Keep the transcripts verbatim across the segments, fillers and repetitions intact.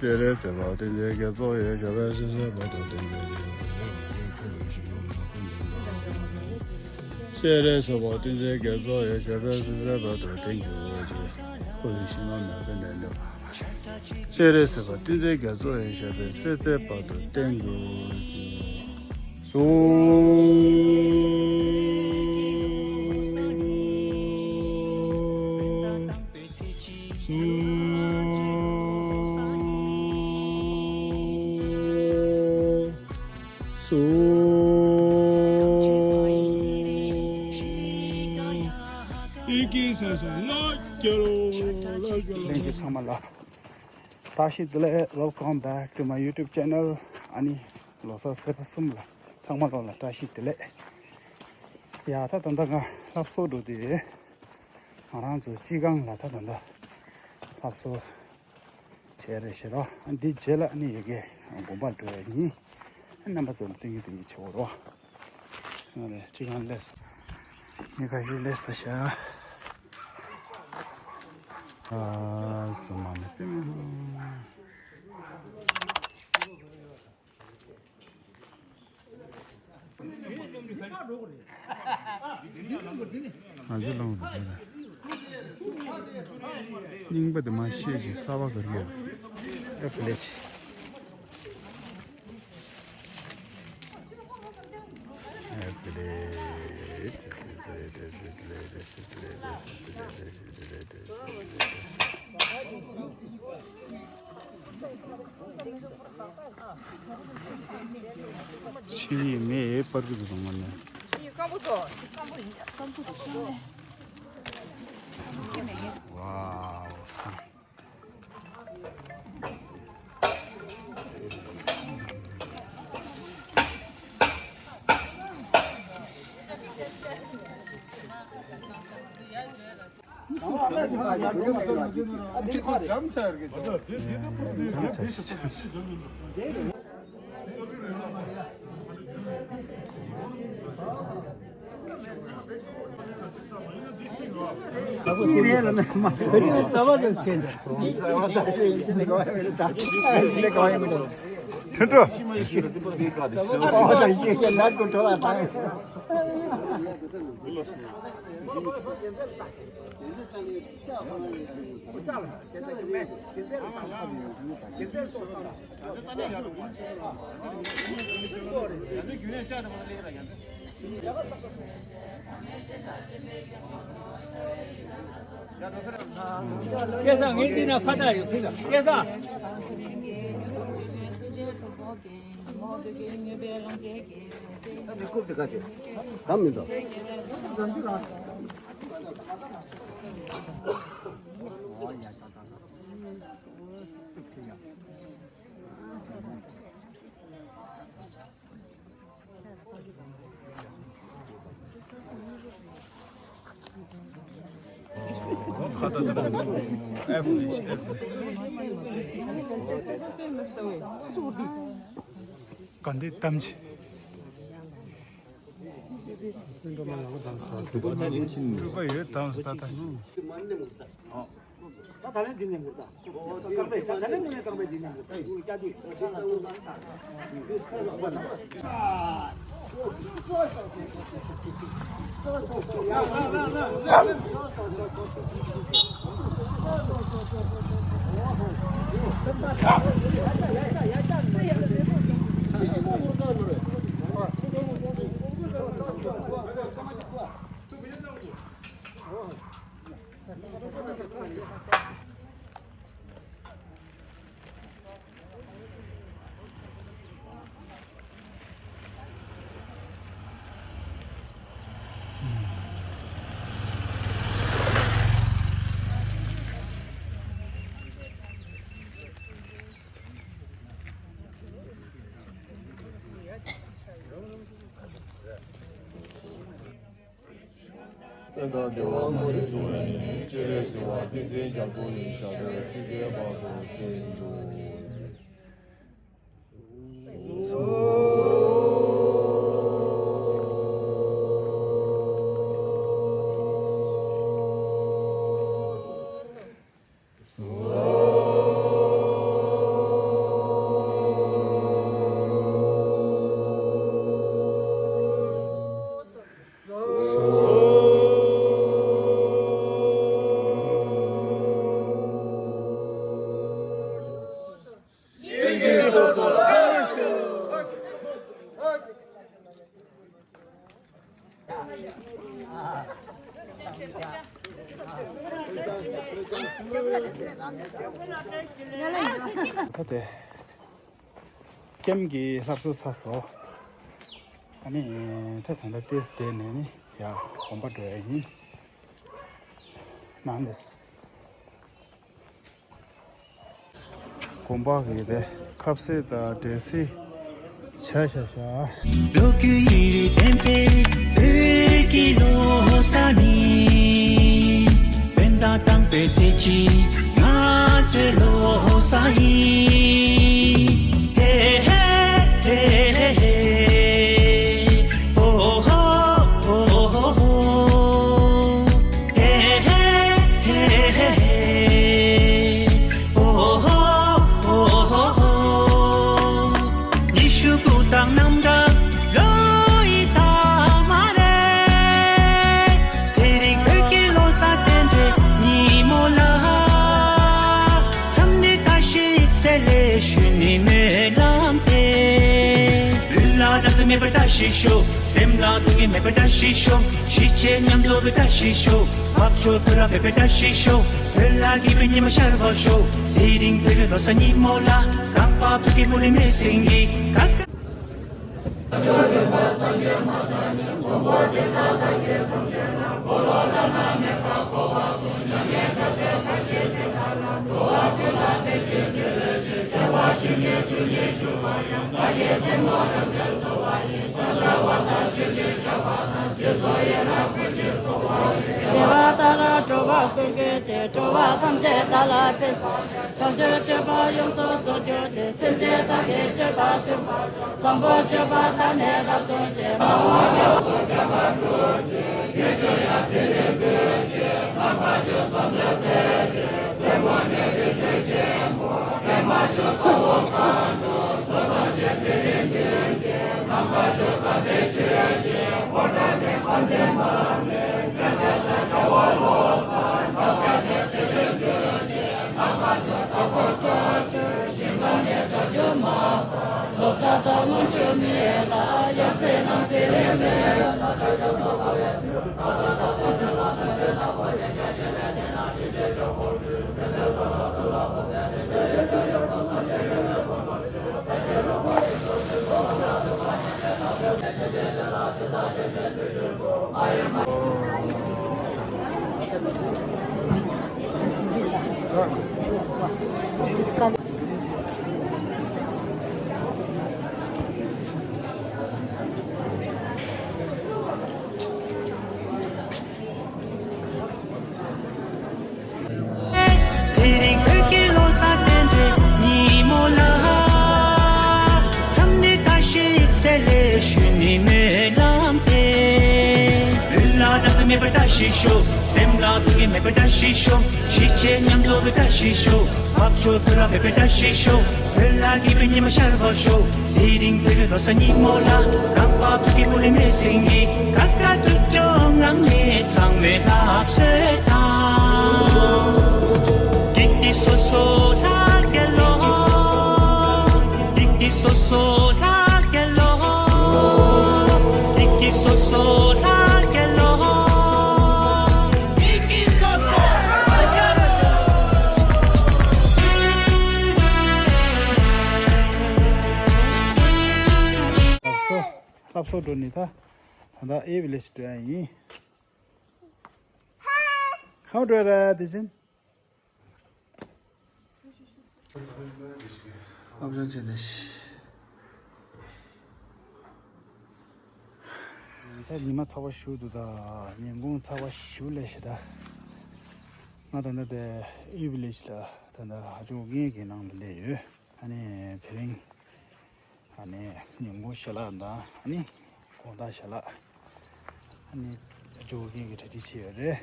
སྤྱན་རས་གཟིགས་པ་ཏིང་འཛིན་གྱི་གཙོ་ཡི་ཞབས་པད་སྲིད་ཞིའི་བར་དུ་བརྟན་གྱུར་ཅིག་སྤྱན་རས་གཟིགས་པ་ཏིང་འཛིན་གྱི་གཙོ་ཡི་ཞབས་པད་སྲིད་ཞིའི་བར་དུ་བརྟན་གྱུར་ཅིག་སྐུ་ཡི་ཕྱི་མ་མེད་པའི་ནས་ནས་པ། སྤྱན་རས་གཟིགས་པ་ཏིང་འཛིན་གྱི་གཙོ་ཡི་ཞབས་པད་སྲིད་རྩེའི་བར་དུ་བརྟན་གྱུར་ཅིག་ལྷན་རྒྱས་ཚང་མ་ལ་བཀྲ་ཤིས་བདེ་ལེགས། Welcome back to my YouTube channel. ཨ་ནི་ལོ་གསར་ཚེས་པ་གསུམ་ལ་ཚང་མ་ལོ་ལ་བཀྲ་ཤིས་བདེ་ལེགས། ཡ་ད་ད་ལྟ་ང་ལྷ་གསོལ་འགྲོ་དུས་ང་རང་ཚོ་སྤྱི་ཁང་ལ་ད་ད་ལྟ་ལྷ་གསོལ་བྱས་རེད་ཤི་རོ། འདི་རྗེས་ལ་ནི་ཡ་གི་དགོན་པར་འགྲོ་ཡ་ཡིན། རྣམ་པ་ཚོ་ལ་ཏིང་ངེ་འདི་ཡི་ཆེ་བོ་རོ། ང་རེ་སྤྱི་ཁང་སླེབས་སོང་། མི་ཁ་ཤས་སླེབས་ས་ཤ། ཨ་སུ་མ་ནི་པི་མ། ང་ཚོ་ལོང་དུ་ཕེབས་ལ། རྙིང་པ་དེ་མ་ཤེས་ཅིག་གསར་པ་ག་རེ་ཡོད། ཨེ་ཕི་ལེ་ཆི། ཨེ་ཕི་ལེ་ཆི། ཕྱི་ཡི་མེ་ཡི་པར་གི་དུ་མ་ནས། ཝའོ་སང་། ཁྲིན་ཏུ། སྐལ་བཟང་ངས་འདི་ན་ཕ་ད་ཡོད་ཁུལ་ལ་སྐལ་བཟང་། ག་འདི་གཏམ་ཆེ། སྤྲུལ་པ་ཡོད་དམ་ད་ལྟ། ད་ད་ལན་འདི་ནས་འགུར་ད། རྐང་པས་ད་ལན་ངོས་ནས་རྐང་པས་འདི་ནས་འགུར་ད། འགུར་བཀྱག་དུས། དང་བདེ་བ་མ་ལུས་འབྱུང་བའི་ཉིན་མོའི་སྤྱན་རས་གཟིགས་དབང་བསྟན་འཛིན་རྒྱ་མཚོ་ཡི་ཞབས་པད་སྲིད་མཐའི་བར་དུ་བརྟན་ཅིག། ད་དེ་ཀེམ་གྱི་ལྷ་གསོལ་ཚར་སོང་། ཨ་ནི་ད་ད་ལྟ་ཏེས་དེ་ནས་ནི་ཡ་དགོན་པ་འགྲོ་ཡ་ཡིན། ནང་ལས། དགོན་པ་གི་དེ་ཁ་ཟས་དང་འབྲས་སིལ་བྱ་བཞག་བཞག། ལོ་རྒྱུས་ཡིན་རིང་བསྟན་པའི་བོད་ཀྱི་ལོ་གསར་ནི། བོད་ཟླ་དང་བོད་ཚེས་གཅིག་ང་ཚོའི་ལོ་གསར་ཡིན། ཧེ་ཧེ་ཧེ་ཧེ་ཧེ། ཨོ་ཧོ་ཨོ་ཧོ་ཧོ། ཧེ་ཧེ་ཧེ་ཧེ་ཧེ། ཨོ་ཧོ་ཨོ་ཧོ་ཧོ། ཉི་ཤུ་དགུ་དང་གནམ་གང་ལོ་ཡི་མཐའ་མ་རེད། དེ་རིང་བོད་ཀྱི་ལོ་གསར་རྟེན་འབྲེལ་ཉིན་མོ་ལ། འཚམས་འདྲི་བཀྲ་ཤིས་བདེ་ལེགས་ཞུ་ནས་སྨོན་ལམ་འདེབས། ལུས་ལ་ན་ཚ་མེད་པར་བཀྲ་ཤིས་ཤོག། སེམས་ལ་སྡུག་བསྔལ་མེད་པར་བཀྲ་ཤིས་ཤོག། གཞིས་བྱེས་མཉམ་འཛོམས་པའི་བཀྲ་ཤིས་ཤོག། འཕགས་མཆོག་བོད་ལ་ཕེབས་པའི་བཀྲ་ཤིས་ཤོག། བོད་ལ་སྐྱིད་པའི་ཉི་མ་ཤར་བར་ཤོག། དེ་རིང་བོད་ཀྱི་ལོ་གསར་ཉིན་མོ་ལ། རྐང་པ་བོད་ཀྱི་སྨོན་ལམ་སྨྲེ་སེང་གེ་ཀ་ཀ། བདེ་བ་དང་སྤྲོ་བ་ཀུན་གྱི་སྤྱི། འགྲོ་བ་ཐམས་ཅད་བདག་ལ་ཕན། བྱང་ཆུབ་སྤྱོད་པ་ཡོངས་སུ་རྫོགས་གྱུར་ཅིག། སེམས་ཅན་དག་གི་སྤྱོད་པ་མཐུན་པ། བཟང་པོ་སྤྱོད་པ་དག་ནི་རབ་རྫོགས་ཤིང་། དེ་རིང་བོད་ཀྱི་ལོ་གསར་རྟེན་འབྲེལ་ཉིན་མོ་ལ། འཚམས་འདྲི་བཀྲ་ཤིས་བདེ་ལེགས་ཞུ་ནས་སྨོན་ལམ་འདེབས། ལུས་ལ་ན་ཚ་མེད་པར་བཀྲ་ཤིས་ཤོག། སེམས་ལ་སྡུག་བསྔལ་མེད་པར་བཀྲ་ཤིས་ཤོག། གཞིས་བྱེས་མཉམ་འཛོམས་པའི་བཀྲ་ཤིས་ཤོག། འཕགས་མཆོག་བོད་ལ་ཕེབས་པའི་བཀྲ་ཤིས་ཤོག། བོད་ལ་སྐྱིད་པའི་ཉི་མ་ཤར་བར་ཤོག། དེ་རིང་བོད་ཀྱི་ལོ་གསར་ཉིན་མོ་ལ། རྐང་པ་བོད་ཀྱི་སྨོན་ལམ་སྨྲེ་སེང་གེ་ཀ་ཀ་ཀྲུབ་ཀྲུབ་ངང་ནས་ཚང་མས་ལྷ་གསོལ་དང་། ཀི་ཀི་སོ་སོ་ལྷ་རྒྱལ་ལོ། ཀི་ཀི་སོ་སོ་ལྷ་རྒྱལ་ལོ། ཀི་ཀི་སོ་སོ་ལྷ་རྒྱལ་ལོ། ཀི་ཀི་སོ་སོ་ལྷ་རྒྱལ་ལོ། ལྷ་གསོལ། ལྷ་གསོལ་འགྲོ་ནི་ད། ད་ལྟ་ཨེ་བི་ལེ་ཤི་འགྲོ་ཡ་ཡིན། གང་འགྲོ་ཡ་ར་དེ་བཞིན། ཨབ་ཞང་ཆེ་ནས། ད་ཉི་མ་ཚ་བ་ཞུ་འདུག་ད་ཉིན་གུང་ཚ་བ་ཞུ་ལས་ཤི་ད། ང་ད་ལྟ་དེ་ཨི་བི་ལེ་ཇི་ལ་ད་ལྟ་ཨ་ཅོ་རྒན་གྱི་ནང་ལ་སླེབས་ཡོད། ཨ་ནི་དེ་རིང་ཨ་ནི་ཉིན་གུང་ཞལ་ལག་དང་ཨ་ནི་དགོང་དག་ཞལ་ལག་ཨ་ནི་ཨ་ཅོ་རྒན་གྱི་གྲ་སྒྲིག་བྱས་ཡོད་རེད།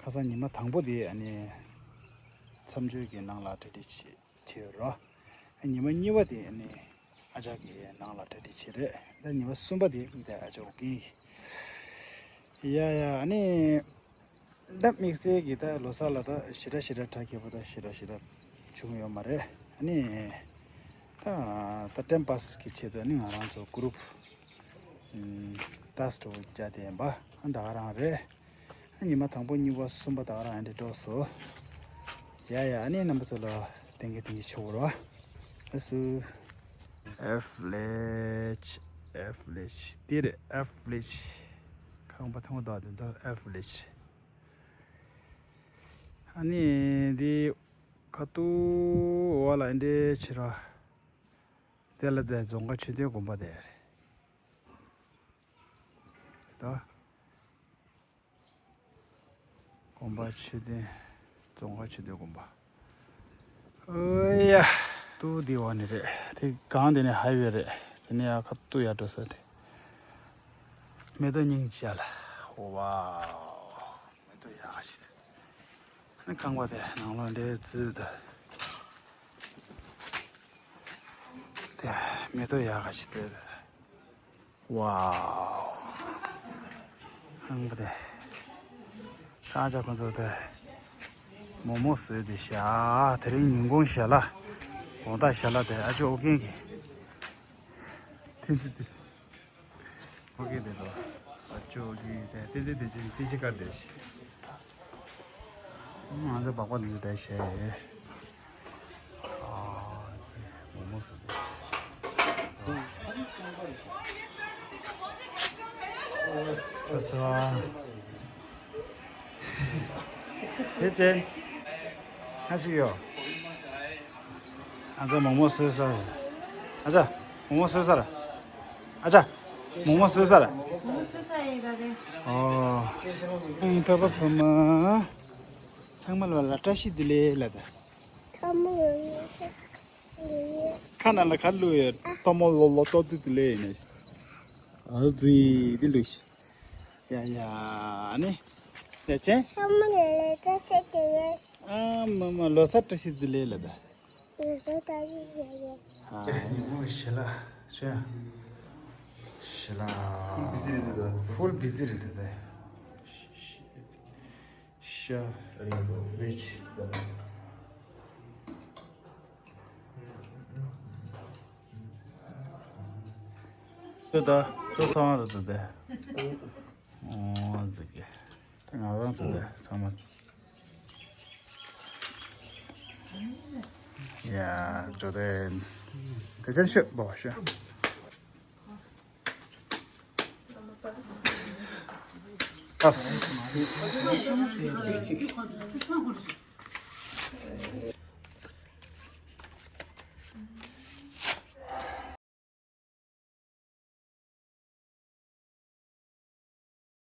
ཁ་སང་ཉི་མ་དང་པོ་དེ་ཨ་ནི་མཚམས་གཅོད་ཀྱི་ནང་ལ་གྲ་སྒྲིག་བྱས་བྱས་ཡོད་རོ། ཉི་མ་གཉིས་པ་དེ་ནི་ཨ་ཅག་གི་ནང་ལ་གྲ་སྒྲིག་བྱེད་རེད། ད་ཉི་མ་གསུམ་པ་དེ་ད་ཨ་ཅག་ཨོ་རྒྱན་གྱི། ཡ་ཡ་ཨ་ནི་ད་དམིགས་བསལ་གྱི་ད་ལོ་གསར་ལ་ད་ཞེ་དྲག་ཞེ་དྲག་གྲ་རྒྱས་པོ་ད་ཞེ་དྲག་ཞེ་དྲག་བྱུང་ཡོད་མ་རེད། ཨ་ནི་ད་ད་ཊེམ་པཱ་སི་གི་ཆེད་དུ་ཨ་ནི་ང་རང་ཚོ་གུ་རུབ་ཏཱས་འགྲོ་རྒྱ་དེ་ཡིན་པ་ཨ་ད་ག་རང་རེད། ཉི་མ་དང་པོ་གཉིས་པ་གསུམ་པ་དག་རང་ཨེ་འདྲ་འགྲོ་སོ། ཡ་ཡ་ཨ་ནི་རྣམ་པ་ཚོ་ལ་བསྟན་གྱི་བསྟན་གྱི་ཆོག་རོ། ཨ་སུ། ཨེ་ཕི་ལེ་ཇི། ཨེ་ཕི་ལེ་ཇི་དེ་རེད། ཨེ་ཕི་ལེ་ཇི། ཁང་པ་ཐང་པོ་དག་དེ་ཚོ་ཨེ་ཕི་ལེ་ཇི། ཨ་ནི་འདི་ཁ་ཏུ་འོ་ལ་ཨེ་འདྲ་ཕྱི་ར། དེ་ལ་དེ་རྫོང་དཀར་ཆོས་སྡིངས་དགོན་པ་དེ་རེད། ད། དགོན་པ་ཆོས་སྡིངས། རྫོང་དཀར་ཆོས་སྡིངས་དགོན་པ། ཨོ་ཡ། ཏུ་དེ་བ་ནི་རེད། དེ་གང་དེ་ནི་ཧའི་ཝེ་རེད། དེ་ནི་ཡ་ཁ་ཏུ་ཡ་འགྲོ་ས་དེ། མེ་ཏོག་སྙིང་རྗེ་ལ། ཝའོ། མེ་ཏོག་ཡག་ཤི་དེ། ཁང་པ་དེ་ནང་ལོགས་འདྲའི་བཙུགས་དེ། དེ་མེ་ཏོག་ཡག་ཤི་དེ། ཝའོ། ཧང་པ་དེ། ཁ་ཅག་ཁོང་ཚོ་དེ། མོག་མོག་བཟོས་དེ་ཤ། དེ་རིང་ཉིན་གུང་ཞལ་ལག་དགོང་དག་ཞལ་ལག་དེ་ཨ་ཅོ་ཨོ་རྒྱན་གྱི། ཐེན་ཙི་ཏི་ཙི། ཨོ་རྒྱན་དེ་ལོ། ཨ་ཅོ་ཨོ་རྒྱན་དེ་ཐེན་ཙི་ཏི་ཙི་ཕི་ཤི་ཀར་དེ་ཤ། ང་ཚོ་སྦག་སྦག་འདི་ཚོ་དེ་ཤ། ཨ། མོག་མོག་བཟོས་དེ། ས་ས། ཧེ་ཅན། ཧ་ཅི་ཡོ། ཨ་ཅག་མོག་མོག་བཟོས་ས། ཨ་ཅག་མོག་མོག་བཟོས་ས་ར། ཨ་ཅག་མོག་མོག་བཟོས་ས་ར། མོག་མོག་བཟོས་ས་ཡིན་ད་རེད། ཨོ། ཨ་ནི་ཕ་བུ་བུ་མོ། ཚང་མ་ལ་ལ་བཀྲ་ཤིས་བདེ་ལེགས་ལ་ད། ཚང་མ་ལ་ལ་བཀྲ་ཤིས་བདེ་ལེགས། ཁ་ནང་ལ་ཁ་བླུགས་ཡོད། ལྟོ་མོ་ལོ་ལོ་ཏོ་ཏི་ཏི་ལེ་ཡིན་ནས། ཨ་ཙི་དེ་ལུས། ཡ་ཡ་ཨ་ནི། ཡ་ཅན། ཚང་མ་ལ་ལ་བཀྲ་ཤིས་བདེ་ལེགས། ཨ་མ་མ་ལོ་གསར་བཀྲ་ཤིས་བདེ་ལེགས་ལ་ད། ལོ་གསར་བཀྲ་ཤིས་བདེ་ལེགས། ཨ་ནི་ཞི་ལ་ཤོད་ཡ། ཞི་ལ། ཕུལ་བི་ཛི་རེད་འདུག་ད། ཕུལ་བི་ཛི་རེད་འདུག་ད། ཤ་བེ་ཅི། དེ་ད་ཁྱོད་ཚང་མ་རེད་འདུག་ད། ཨོ་ཟེར་གི། ང་རང་ཚོ་ད་ཚང་མ། ཡ་འགྲོ་དེ། དེ་ཅན་ཤོད་པོ་ཤོད། ཨ།